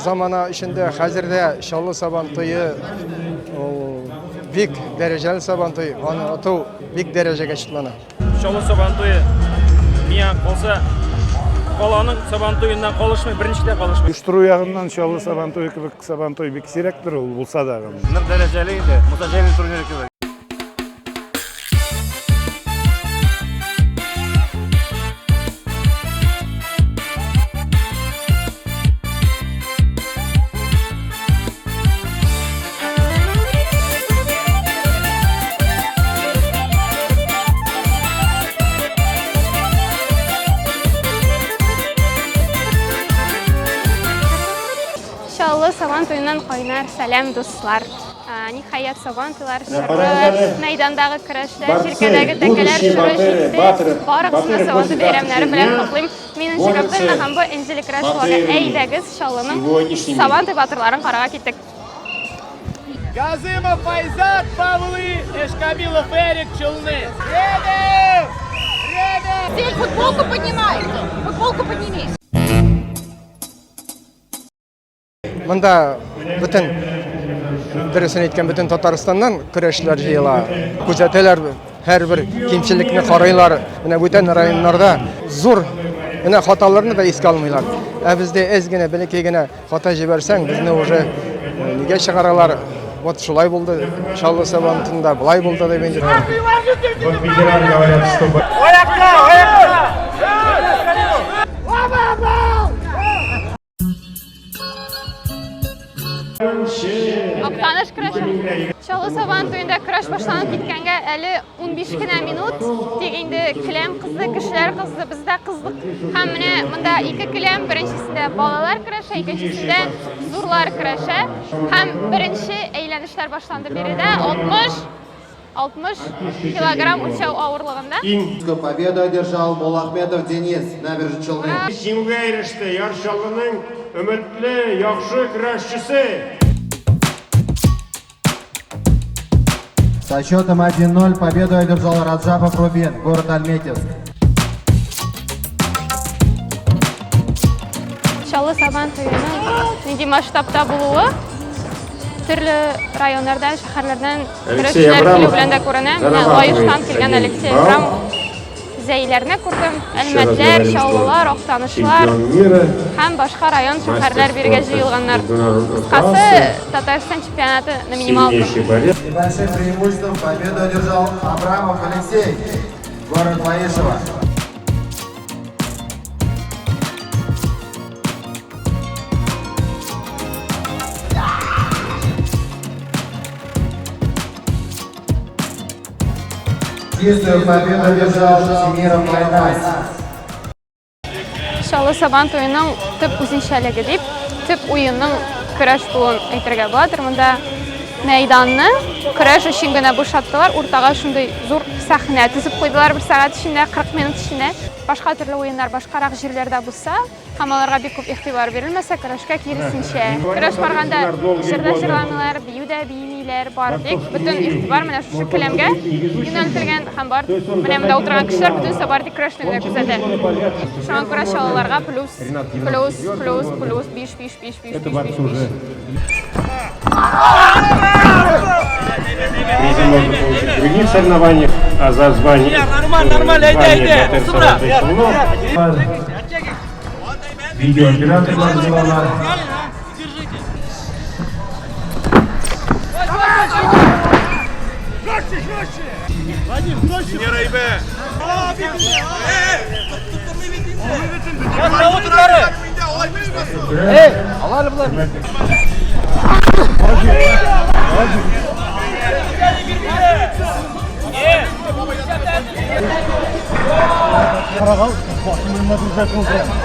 замана эчендә хәзер дә Чаллы Сабан туе ул бик дәрәҗәле Сабан туе, аны оту бик дәрәҗәгә читлана. Чаллы Сабан туе миңа калса, каланың Сабан туеннан калышмый, берничек тә калышмый. Оештыру ягыннан Чаллы Сабан туе кебек Сабан туе бик сирәктер ул булса да. Нык дәрәҗәле инде, Муса Җәлил турниры кебек. Чаллы Сабан туеннан кайнар сәлам, дуслар! Ниһаять, Сабан туйлар чоры, мәйдандагы көрәшләр, җилкәдәге тәкәләр чоры җитте. Барыгызны да Сабан туй бәйрәмнәре белән котлыйм. Мин Энҗе Габдуллина һәм бу Энҗеле көрәш влогы. Әйдәгез, Чаллының Сабан туй батырларын карарга киттек. Газымов Айзат, Павлы, Эшкамилов Эрик, Челны. Время! Время! Сень, футболку поднимай! Футболку подними! Монда бөтен дөресен әйткән бөтен Татарстаннан көрәшчеләр җыела. Күзәтәләр, һәрбер кимчелекне карыйлар. Менә бүтән районнарда зур менә хаталарны да искә алмыйлар. Ә бездә әз генә бәләкәй генә хата җибәрсәң, безне уже э, нигә чыгаралар? Вот шулай булды, Чаллы Сабантында былай булды дип инде. Вот ветераны говорят, что Аякта, аякта! Актаныш көрәше. Чаллы Сабан туенда көрәш башланып киткәнгә әле 15 кенә минут. Тик инде келәм кызды, кешеләр кызды, без дә кыздык. Һәм менә монда ике келәм, беренчесендә балалар көрәшә, икенчесендә зурлар көрәшә. Һәм беренче әйләнешләр башланды биредә. 60 60 килограмм үлчәү авырлыгында. Победу одержал Мулахметов Денис, Набережные Челны. Җиңүгә иреште Яр Чаллының өметле, яхшы көрәшчесе. Со счетом 1-0 победу одержал Раджабов Рубин, город Альметьевск. Чаллы Сабан туеның нинди масштабта булуы төрле районнардан, шәһәрләрдән Алексей көрәшчеләр килү Абрамов белән дә күренә. Менә зарабатывает Лаештан килгән один Алексей балл. Абрамов. Зәйләрне күрдем. Еще раз Әлмәтләр, говорим, что Чаллылар, Актанышлар чемпион мира, һәм башка район, мастер шәһәрләр бирегә спорта җыелганнар. международного Кыскасы, класса, Татарстан чемпионаты на минималках. сильнейший борец. Небольшим преимуществом победу одержал Абрамов Алексей, город Лаишево. Чистую победу одержал Темиров Айназ. Чаллы Сабан туеның төп үзенчәлеге дип, төп уенның көрәш булуын әйтергә буладыр. Монда мәйданны көрәш өчен генә бушаттылар. Уртага шундый зур сәхнә төзеп куйдылар бер сәгать эчендә, 40 минут эчендә. Башка төрле уеннар башкарак җирләрдә булса, һәм аларга бик күп игътибар бирелмәсә, көрәшкә киресенчә. Көрәш барганда җыр да җырламыйлар, бию дә биемиләр, бары тик бөтен игътибар менә шушы келәмгә юнәлтелгән һәм бар менә монда утырган кешеләр бөтенесе бары тик көрәшне генә күзәтә. Шуңа күрә чаллыларга плюс, плюс, плюс, плюс, биш, биш, биш, биш, биш, биш, биш. Призы можно получить в других соревнованиях, а за звание, Нормально, нормально, звание әйдә, әйдә. Батыр Сабантуй Челны видеооператорлар булалар.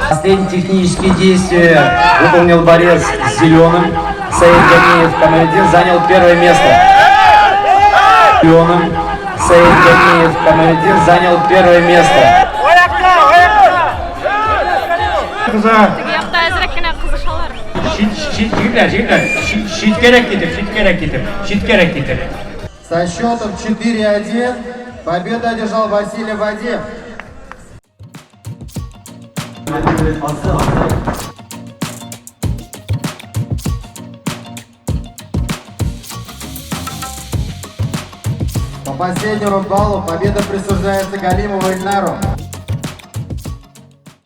Последние технические действия выполнил борец с зеленым. Саид Ганиев, Камалетдин, занял первое место. Зеленым. Саид Ганиев, Камалетдин, занял первое место. Аякта, аякта! За Теге якта әзрәк кенә кызышалар. Егетләр, егетләр, читкәрәк китеп, читкәрәк китеп, читкәрәк китеп. Со счетом 4-1 победу одержал Василий Вадим. последнему баллу победа присуждается Галимову Ильнару.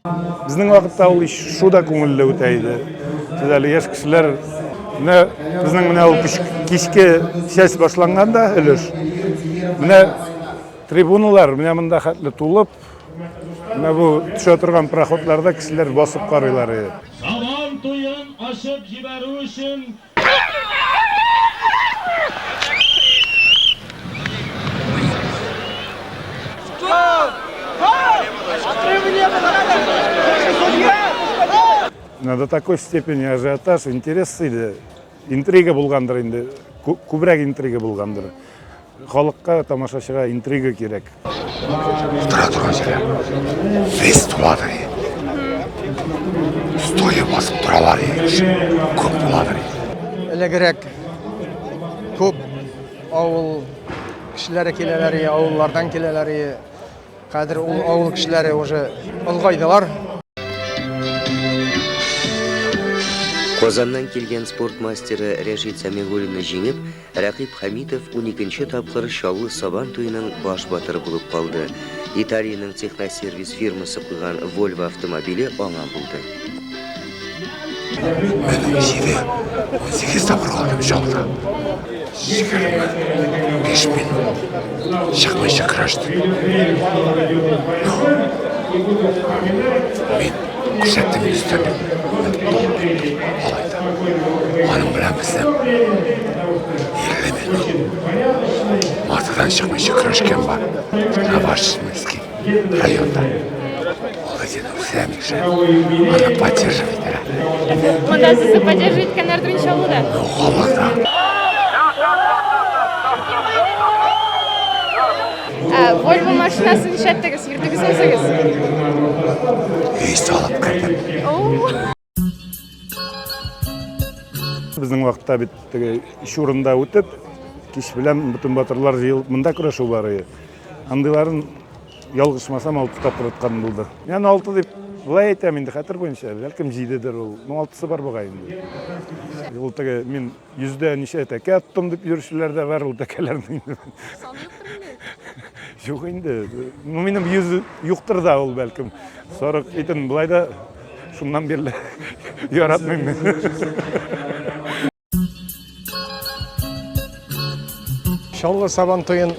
Безнең вакытта ул шу да күңелле үтә иде. Сез әле яшь кешеләр, менә безнең менә ул кичке чәч башланганда өлеш. Менә трибуналар менә монда хәтле тулып, менә бу төшә торган проходларда кешеләр басып карыйлар иде. Сабан туен ачып җибәрү өчен Менә до такой степени ажиотаж, интерес иде. Интрига булгандыр инде. Күбрәк интрига булгандыр. Халыкка, тамашачыга интрига кирәк. Утыра торган җирләр вес туладыр. Стоя басып торалар, күп буладыр. Элегрәк күп авыл кешеләре киләләр, авыллардан киләләр. Хәзер ул авыл кешеләре уже олгайдылар. Казаннан килгән спорт мастеры Рәшит Сәмигуллинны җиңеп, Рәкыйп Хәмитов уникенче тапкыр Чаллы Сабан туеның баш батыры булып калды. Италиянең Техносервис фирмасы куйган Volvo автомобиле аңа булды. Менің җиде, 18 тапкыр калдым Чаллыда. 25 минут чыкмыйча көрәштем. Ну, мин күрсәттем өстенлек. Алай да. Аның белән безнең 50 минут матадан чыкмыйча көрәшкән бар. Новашминский районда. Ул дигән үзе Миша. Аны поддерживать итә. Монда сезне поддерживать иткәннәрдер иншалла да. Халыкта. Volvo машинасын нишләттегез? Йөрдегез үзегез? Өй салып кердем. Безнең вакытта бит теге өч урында үтеп, кич белән бөтен батырлар җыелып монда көрәшү бар иде. Андыйларын ялгышмасам алты тапкыр откан булды. Мин алты дип болай әйтәм инде хәтер буенча, бәлкем җидедер ул. Ну алтысы бар бугай инде. Ул теге мин йөздә ничә тәкә аттым дип йөрүчеләр дә бар ул тәкәләрнең. Юк инде. Ну минем йөз юктыр да ул бәлкем. Сарык итен болай да шуннан бирле яратмыйм мин. Чаллы Сабан туен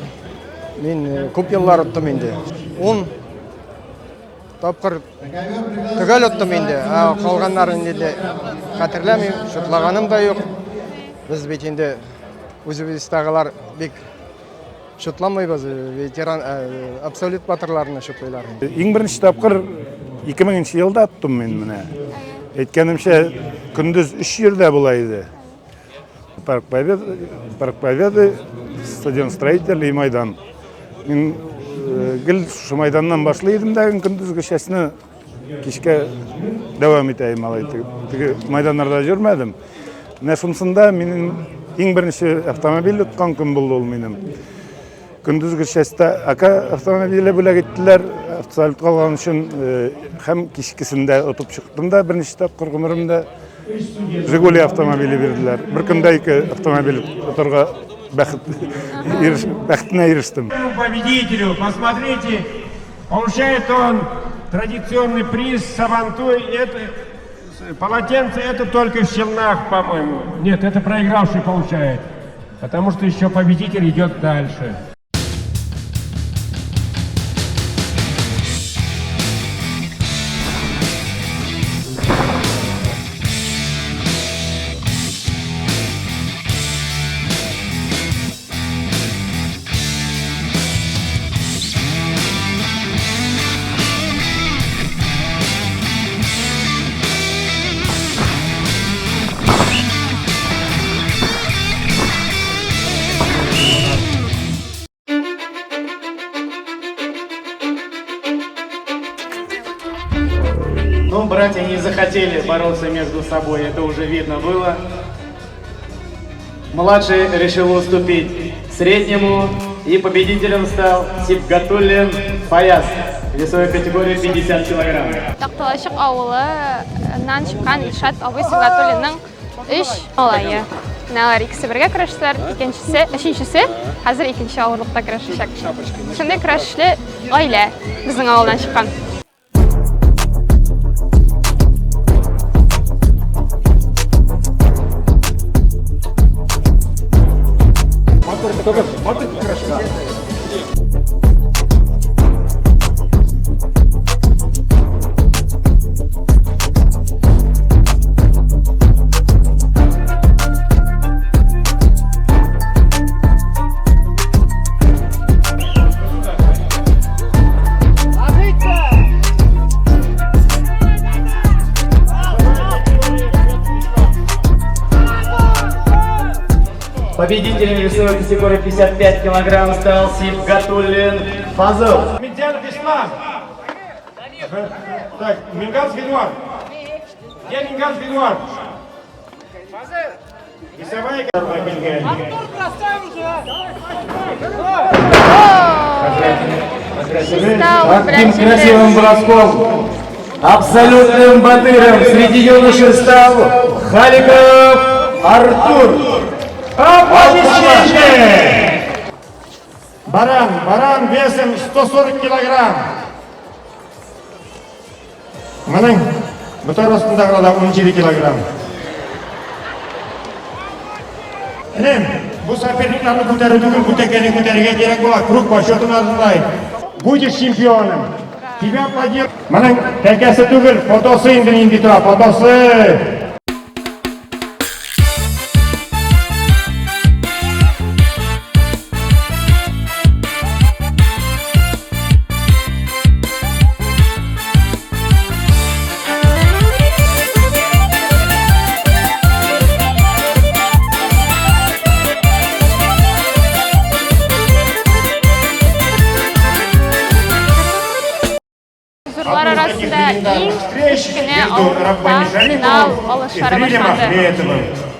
мин э, күп еллар оттым инде. 10 тапкыр төгәл оттым инде. Ә калганнарын инде хәтерләмим, шутлаганым да юк. Без бит инде үзебездәгеләр бик шутламыйбыз, ветеран э, абсолют батырларны шутлыйлар. Иң беренче тапкыр 2000 елда оттым мин менә. Әйткәнемчә, көндез өч җирдә була иде. Парк Победы, Парк Победы, стадион строителей и Майдан. Мин э, гел шушы Майданнан башлый идем дә көндезге чәчне кичкә дәвам итә идем алай. Теге Майданнарда йөрмәдем. Менә шунысында минем иң беренче автомобиль откан көн булды ул минем. Көндезге чәчтә АК автомобиле бүләк иттеләр, абсолют алган өчен э, һәм кичкесендә отып чыктым да беренче тапкыр гомеремдә Жигули автомобиле бирделәр. Бер көндә ике автомобиль отарга бәхет бәхетенә ирештем. Победителю, посмотрите, получает он традиционный приз Сабантуй. Это полотенце, это только в Челнах, по-моему. Нет, это проигравший получает. Потому что еще победитель идет дальше. Ну, братья не захотели бороться между собой, это уже видно было. Младший решил уступить среднему, и победителем стал Сибгатуллин Фаяз, весовой категории 50 килограмм. Такталачык авылыннан чыккан Илшат абый Сибгатуллинның өч малае. Менә алар икесе бергә көрәштеләр, икенчесе, өченчесе хәзер икенче авырлыкта көрәшәчәк. Шундый көрәшле гаилә безнең авылдан чыккан. Победителем весовой категории 55 килограмм стал Сибгатуллин Фазыл. Медянов Ислам. Так, Минганс Эдуард. Где Минганс Эдуард? Весовая. Таким красивым броском, абсолютным батыром среди юношей стал Халиков Артур. Аплодисменты! Баран, баран весом 140 килограмм. Моның ботар астындагы да 17 килограмм. Энем, бу соперникларны күтәрү түгел, бу тәкәне күтәрергә кирәк була. Круг почета надо. Будешь чемпионом. Тебя аплодируют. Моның тәкәсе түгел, фотосы инде нинди тора, фотосы. Зурлар арасында иң кечкенә авырлыкта финал алышлары башланды.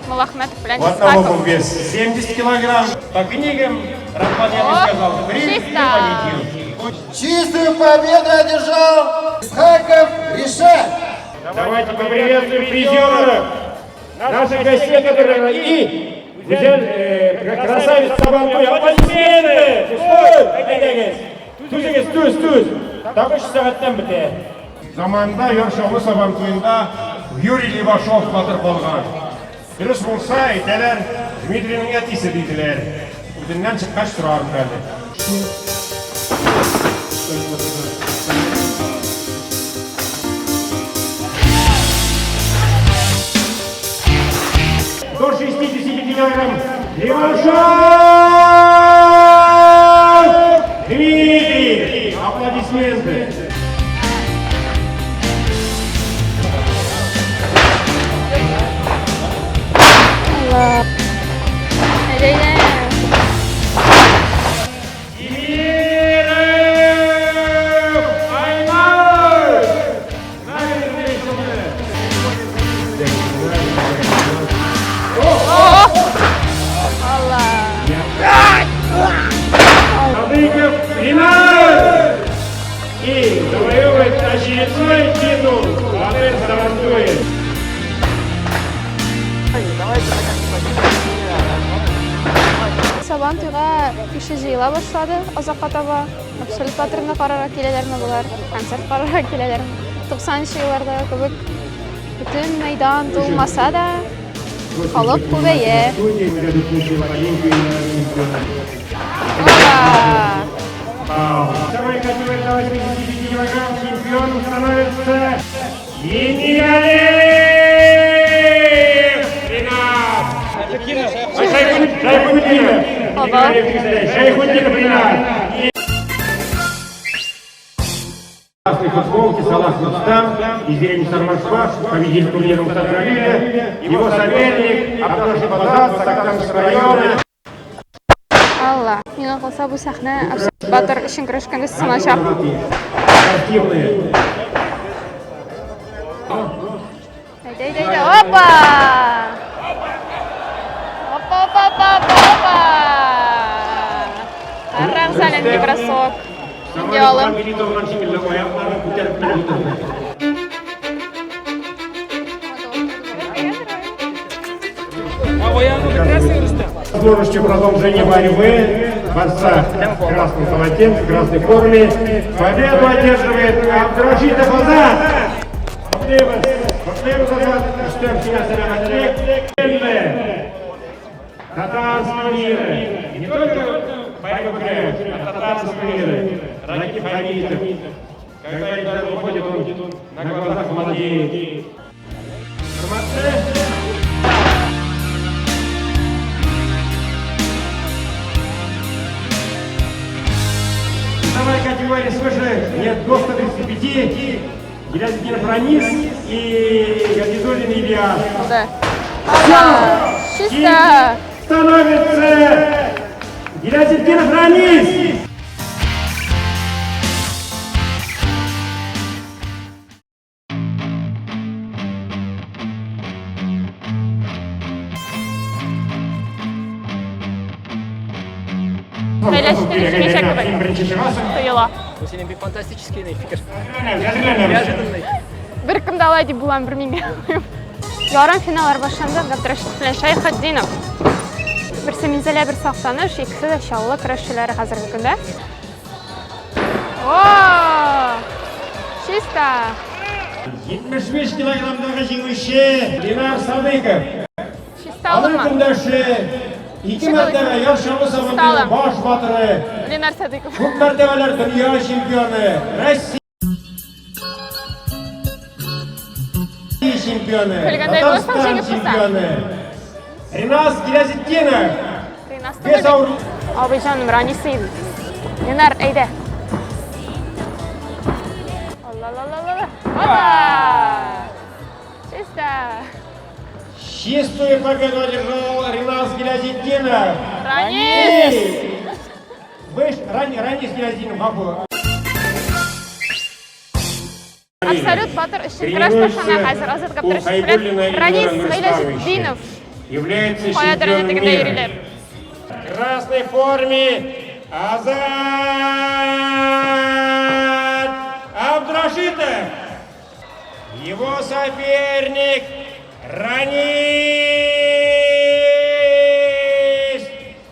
Муллахмәтов белән У одного был Исхаков. вес 70 килограмм. По книгам Раббанелли сказал, время Чисто. победил. Чистую победу одержал Исхаков Решат. Давайте поприветствуем призеров, наших гостей, которые и взяли красавец Сабантуй. Аплодисменты! Стой! Әйдәгез. Түзегез, түз, түз. Тагы өч сәгатьтән бетә. Заманында Яр Чаллы Сабантуенда Юрий Левашов батыр калган. Дөрес булса, әйтәләр, Дмитрийның әтисе диделәр. Үзеннән чыккач сорармын әле. До 65 килограмм Левашов Дмитрий! Аплодисменты! Әйдә, Кимиров Аймар! Набережные Челны! Алла. Садыков Ринат! И завоевывает очередной титул Батыр Сабантуя. Сабан туйга кеше җыела башлады азакка таба. Абсолют батырны карарга киләләрме болар, концерт карарга киләләрме? 90 елларда кебек бөтен мәйдан тулмаса да, халык күбәя. Ура! Второй категории до 85 килограмм чемпионом становится Минигалиев Ринат. Шайхутдинов. Оба. Шайхутдинов Ринат. Красной футболке Салах Рустам из деревни Сармашба, победитель турнира Мустафа Равиля, его соперник Абдурашид Базар, Сактамского района. Алла. Миңа калса бу сәхнә Абсолют батыр өчен көрәшкәндә сыначак. Спортивные. Әйдә, әйдә, әйдә. Опа! Опа, опа, опа, опа, опа! Карагыз әле нинди бросок. Нинди алым. Аякларын күтәреп менеп утырды. Аягыңны бетерәсең, Рөстәм. Возможностью продолжения борьбы борца в красном полотенце, в красной форме. Победу одерживает Абдрашитов Азат. Котлыйбыз, котлыйбыз, Азат. Рөстәм, сиңа сәламәтлек. Татарского мира. Не только борьба КРФ, а татарского мира. Ракип Хамитов. Когда ребята выходит, он на глазах молодеет. Хөрмәтле Весовая категория свыше нет до 135. Гилязетдинов Ранис и Газизуллин Ильяс. Да. Чисто. Становится Гилязетдинов Ранис. Бәйләштерү җиңәчәк кебек тоела. Бу синең бик фантастический фикер. Әзерләнәбез. Бер кем дә алай дип булам бер миңа. Ярым финаллар башланды. Габдрәшит белән Шәйхетдинов. Берсе Минзәлә, берсе Актаныш, икесе дә Чаллы көрәшчеләре хәзерге көндә. О! Чисто! 75 килограммдагы җиңүче Ленар Садыйков. Чиста Аның алдымы? көндәше ике мәртәбә Яр Чаллы Сабантуеның баш батыры, Ленар Садыйков. күп мәртәбәләр дөнья чемпионы, Россия чемпионы, Көлгәндәй буласың, Татарстан җиңеп булса. чемпионы Ринас Гилязетдинов. Ринас Вес түгел. авыр Абый җаным, Ранис иде. Ленар, әйдә. Алла-ла-ла-ла. Опа! Чисто. Чистую победу одержал Ринас Гилязетдинов. Ранис! Выш, Ранис Гилязетдинов, гафу. Абсолют батыр өчен көрәш башлана хәзер. Азат У Габдрәшитов Хайбуллина белән Ранис Илнура Нурисламовича. Гыйләҗетдинов. Является Каядыр әнә чемпионом тегендә мира. йөриләр. В красной форме Азат Абдрашитов. Его соперник Ранис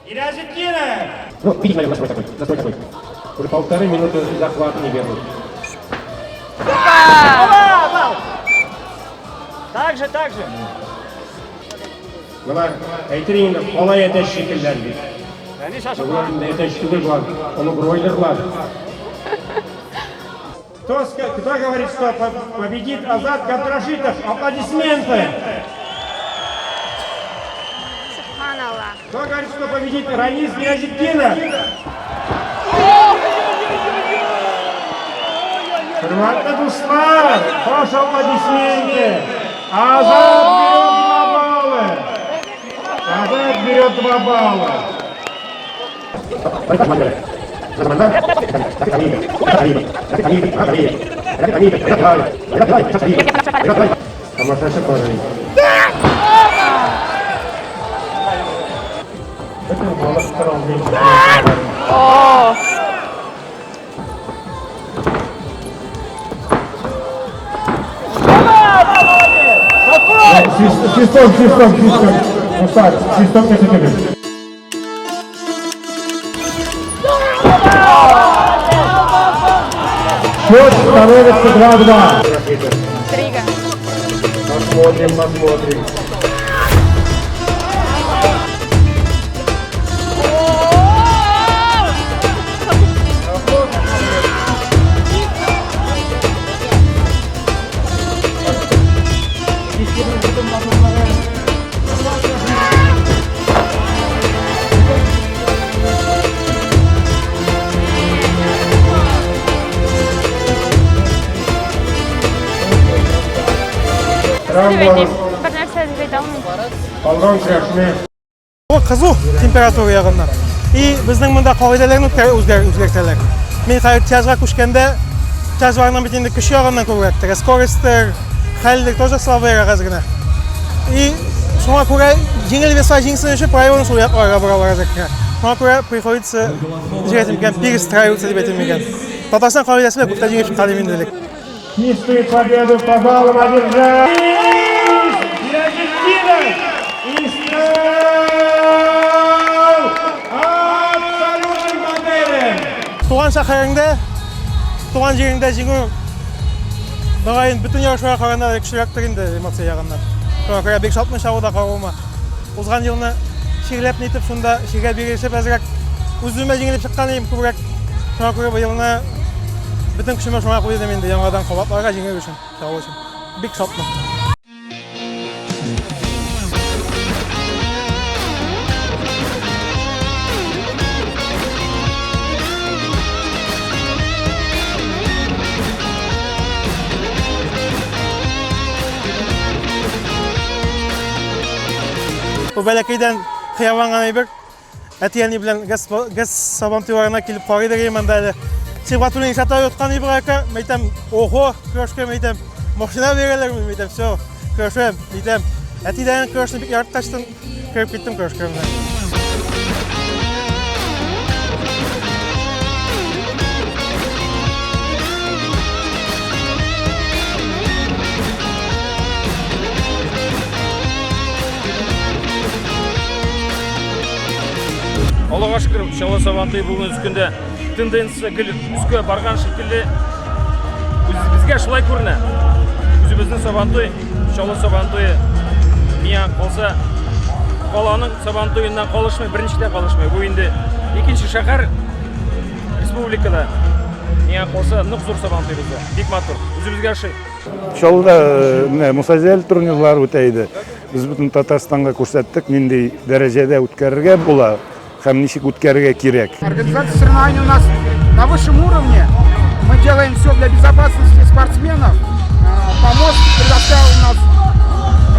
Гилязетдинов. Ну, видите, настрой такой, настрой такой. Уже полторы минуты захвата не вернут. Так же, так же. Болар әйтер инде калай әтәч шикелләр бит. Ранис ашыкма. Болар инде әтәч түгел болар, олы бройлерлар. Кто говорит, что победит Азат Габдрашитов? Аплодисменты! Субханалла. Кто говорит, что победит Ранис Гилязетдинов? Хөрмәтле дуслар, хош аплодисменты! Азат берет 2 балла! Азат берет 2 балла! Тамашачы карый. Бөтен халык тора О! Свисток, свисток, свисток. Дуслар, свисток күрсәтегез. Счет становится 2-2. Интрига. Посмотрим, посмотрим. Дип әйтим, бер нәрсә дип әйтә алмыйм. Калган көрәшне Бу кызу температура ягыннан. И безнең монда кагыйдәләрне үзгәртәләр. Мин хәзер тяжга күчкәндә, тяжларның бит инде көч ягыннан күбрәк, теге скоростьтер, хәлдер тоже слабыйрак әз генә. И шуңа күрә җиңел веса җиңсен өчен правиланы шул якларга боралар әзрәк кенә. Шуңа күрә приходится, ничек әйтим икән, перестраиваться дип әйтим икән. Татарстан кагыйдәсе белән күптән җиңеп чыккан идем инде элек. Чистую победу по баллам одержал Гилязетдинов из Туган шәһәреңдә, туган җиреңдә җиңү мөгаен бөтен ярышларга караганда да көчлерәктер инде эмоция ягыннан. Шуңа күрә бик шатмын Чаллыда калуыма. Узган елны чирләп нитеп шунда чиргә бирешеп әзрәк үз-үземә җиңелеп чыккан идем күбрәк. Шуңа күрә быелны бөтен көчемә шуңа куйдым инде яңадан кабатларга җиңү өчен, Чаллы өчен. Бик шатмын. Бу бәләкәйдән хыялланган әйбер. Әти-әни белән газ, газ сабантуйларына килеп карыйдыр идем анда әле. Сибгатуллин Ишатай откан Ибрайка, мәйтәм, ого, көрәшкә мәйтәм, машина бирәләр, мәйтәм, все, көрәшәм, мәйтәм. Әтидән көрәшне бик яраткачтын, кереп киттем көрәшкә менә. Аллага шөкер, Чаллы Сабантуе бүгенге көндә тенденция гел өскә барган шикелле. Безгә шулай күренә. Үзебезнең Сабантуй, Чаллы Сабантуе миңа калса, каланың Сабантуеннан калышмый, беренче дә калышмый. Бу инде икенче шәһәр республикада. Миңа калса, нык зур Сабантуй бездә. Бик матур. Үзебезгә ошый. Чаллыда э, менә Муса Җәлил турнирлары үтә иде. Без бөтен Татарстанга күрсәттек, нинди дәрәҗәдә үткәрергә була һәм ничек үткәрергә кирәк. Организация соревнований у нас на высшем уровне. Мы делаем все для безопасности спортсменов. Э, помост предоставил у нас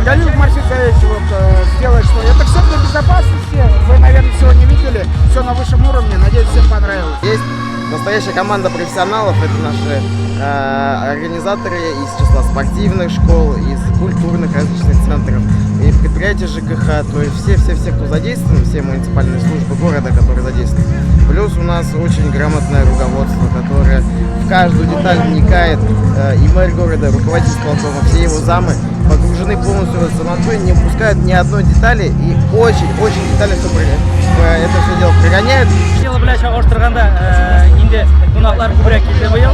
Галилов Марсит Заевич, вот, э, сделать что. Это все для безопасности. Вы, наверное, сегодня видели. Все на высшем уровне. Надеюсь, всем понравилось. Есть настоящая команда профессионалов. Это наши э, организаторы из числа спортивных школ, из культурных различных центров, и предприятия ЖКХ, то есть все-все-все, кто задействован, все муниципальные службы города, которые задействованы. Плюс у нас очень грамотное руководство, которое в каждую деталь вникает, э, и мэр города, руководитель исполкома, все его замы погружены полностью в Сабантуй, не упускают ни одной детали и очень-очень детально все это все дело прогоняют. Ел белән чагыштырганда, э, инде кунаклар күбрәк килде быел.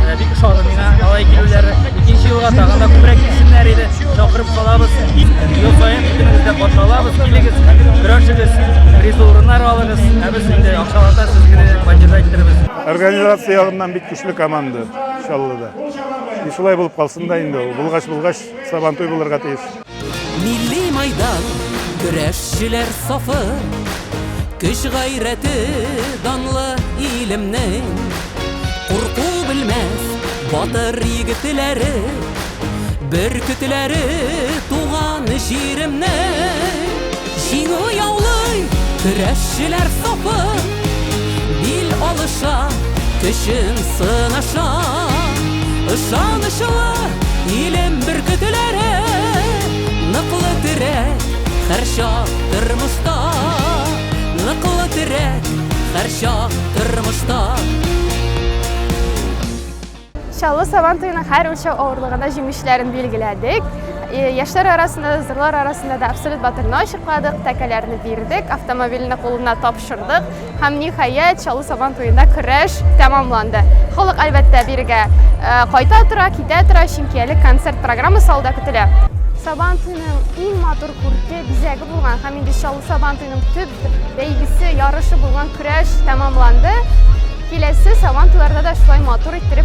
Э, бик ошады миңа алай килүләре. Икенче елга тагын да күбрәк килсеннәр иде. Чакырып калабыз. Ел саен бөтенегез дә каршы алабыз. Килегез, көрәшегез, призлы урыннар алыгыз. Ә без инде акчалата сезне поддержать иттербез. Организация ягыннан бик көчле команда Чаллыда. И шулай булып калсын да инде ул. Булгач булгач, Сабантуй булырга тиеш. Милли майдан, көрәшчеләр сафы, Көч гайрәте данлы илемнең. Курку белмәс батыр егетләре, Бөркетләре туган җиремнең. Җиңү яулый көрәшчеләр сафы, Бил алыша, көчен сынаша. Ышанычлы илем бөркетләре, Ныклы терәк һәрчак тормышта. Ныклы терәк һәрчак тормышта. Чаллы Сабан туеның һәр үлчәү авырлыгында җиңүчеләрен билгеләдек. Э, яшьләр арасында да, зурлар арасында да абсолют батырны ачыкладык, тәкәләрне бирдек, автомобильне кулына тапшырдык һәм ниһаять Чаллы Сабан туенда көрәш тәмамланды. Халык әлбәттә бирегә э, кайта тора, китә тора, чөнки әле концерт программасы алда көтелә. Сабан туеның иң матур күрке, бизәге булган һәм инде Чаллы Сабан туеның төп бәйгесе, ярышы булган көрәш тәмамланды. Киләсе Сабан туйларда да шулай матур иттереп